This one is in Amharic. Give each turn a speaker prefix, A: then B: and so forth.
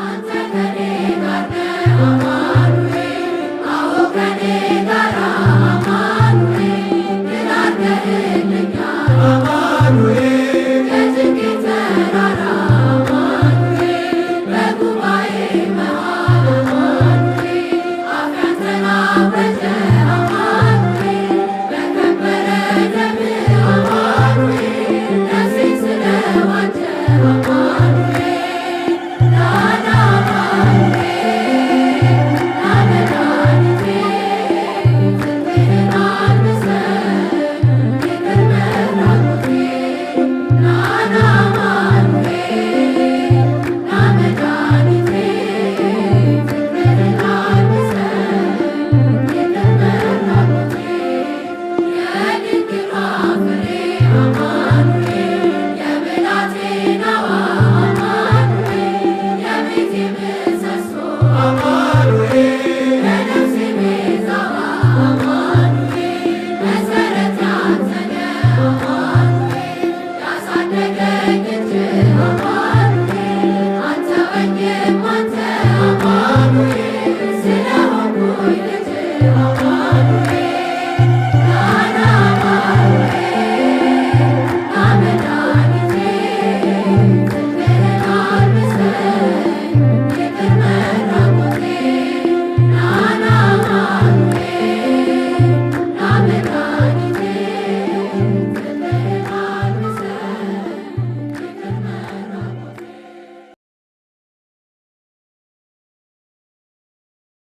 A: አንተ ከኔ ጋር ነህ አማኑኤል፣ አዎ ከኔ ጋር አማኑኤል፣ ድል አድርገህልኛል
B: አማኑኤል፣
A: የጭንቄ ተራራ አማኑኤል፣ በጉባኤ መሃል አማኑኤል፣ አፌ አንተን አወጀ አማኑኤል፣ በከበረ ደምህ አማኑኤል፣ ነፍሴን ስለዋጀ አማኑኤል፣ ና ና አማኑኤል፣ ና መድኃኒቴ፣ ጽድቅህን አልብሰኝ ይቅር መራቆቴ፣ ና ና አማኑኤል፣ ና መድኃኒቴ፣ ፍቅርህን አልብሰኝ ይቅር መራቆቴ፣ የድንግሏ ፍሬ አማኑኤል፣ የብላቴናዋ አማኑኤል፣ የቤቴ ምሰሶ
B: አማኑኤል፣
A: የነፍሴ ቤዛዋ አማኑኤል፣ መሰረቴ አንተ ነህ አማኑኤል፣ ያሳደገኝ